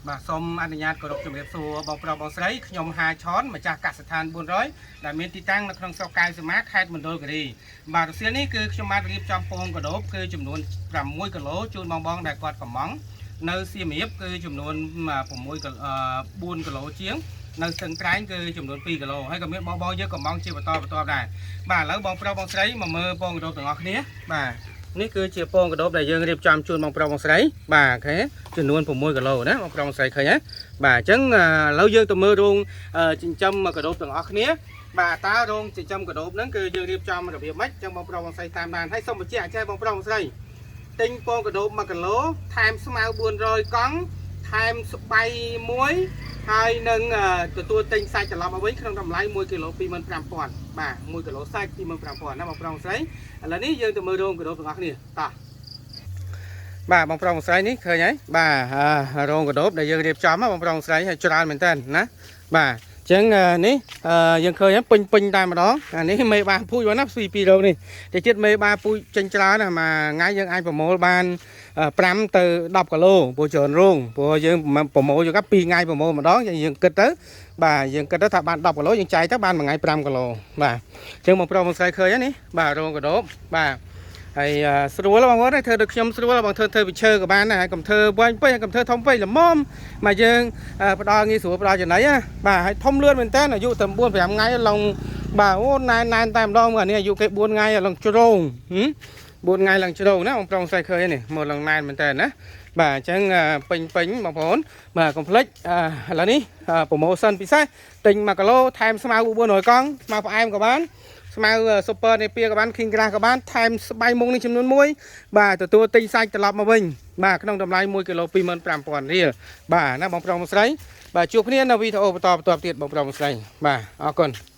បាទសូមអនុញ្ញាតគោរពជំរាបសួរបងប្រុសបងស្រីខ្ញុំហាឆនម្ចាស់កសិដ្ឋាន400ដែលមានទីតាំងនៅក្នុងស្រុកកែវសីមាខេត្តមណ្ឌលគិរីបាទរសៀលនេះគឺខ្ញុំបានរៀបចំពងកដូបគឺចំនួន6គីឡូជូនបងបងដែលគាត់កំងនៅសៀមរាបគឺចំនួន6គី4គីឡូជាងនៅស្ទឹងត្រែងគឺចំនួន2គីឡូហើយក៏មានបងបងយើងកំងជាបន្តបន្ទាប់ដែរបាទឥឡូវបងប្រុសបងស្រីមកមើលពងកដូបទាំងអស់គ្នាបាទនេះគឺជាពងកដូបដែលយើងរៀបចំជូនបងប្រុសបងស្រីបាទឃើញទេចំនួន6គីឡូណាបងប្រុសបងស្រីឃើញទេបាទអញ្ចឹងឥឡូវយើងទៅមើលរោងចិញ្ចឹមកដូបទាំងអស់គ្នាបាទតើរោងចិញ្ចឹមកដូបហ្នឹងគឺយើងរៀបចំរបៀបម៉េចអញ្ចឹងបងប្រុសបងស្រីតាមដានហើយសូមបញ្ជាក់ចេះបងប្រុសបងស្រីទិញពងកដូប1គីឡូថែមស្មៅ400កង់ថែមស្បៃមួយហើយនឹងទទួលទិញសាច់ត្រឡប់មកវិញក្នុងតម្លៃ1គីឡូ25000បាទ1គីឡូសាច់25000ណាបងប្រុសបងស្រីឥឡូវនេះយើងទៅមើលរោងកដូបទាំងអស់គ្នាតោះបាទបងប្រុសបងស្រីនេះឃើញហើយបាទរោងកដូបដែលយើងរៀបចំបងប្រុសបងស្រីហើយច្រើនមែនតើណាបាទអញ្ចឹងនេះយើងឃើញពេញពេញតែម្ដងអានេះមេបាពូជបងណាស្វីពីរោងនេះតែជាតិមេបាពូជចេញច្រើនណាមួយថ្ងៃយើងអាចប្រមូលបាន5ទៅ10គីឡូព្រោះច្រើនរោងព្រោះយើងប្រមូលយក2ថ្ងៃប្រមូលម្ដងយើងគិតទៅបាទយើងគិតទៅថាបាន10គីឡូយើងចែកទៅបានមួយថ្ងៃ5គីឡូបាទអញ្ចឹងបងប្រុសបងស្រីឃើញនេះបាទរោងកដូបបាទហើយស្រួលបងប្អូនធ្វើដូចខ្ញុំស្រួលបងធ្វើធ្វើពីឈើក៏បានដែរហើយកុំធ្វើវែងពេកហើយកុំធ្វើធំពេកល្មមមកយើងផ្ដល់ងាយស្រួលផ្ដល់ចំណីណាបាទហើយធំលឿនមែនតើអាយុតែ4 5ថ្ងៃឡងបាទអូណែនណែនតែម្ដងអានេះអាយុគេ4ថ្ងៃឡងជ្រង4ថ្ងៃឡើងជ្រងណាបងប្រុសស្រីឃើញនេះមកឡើងណែនមែនតើណាបាទអញ្ចឹងពេញពេញបងប្អូនបាទកុំភ្លេចឥឡូវនេះpromotion ពិសេសទិញ1គីឡូថែមស្មៅ400កង់ស្មៅផ្អែមក៏បានស្មៅ super នេះពៀក៏បាន King Grass ក៏បានថែមស្បៃមុងនេះចំនួន1បាទទទួលទិញសាច់ត្រឡប់មកវិញបាទក្នុងតម្លៃ1គីឡូ25000រៀលបាទណាបងប្រុសបងស្រីបាទជួបគ្នានៅវីដេអូបន្តបន្តទៀតបងប្រុសបងស្រីបាទអរគុណ។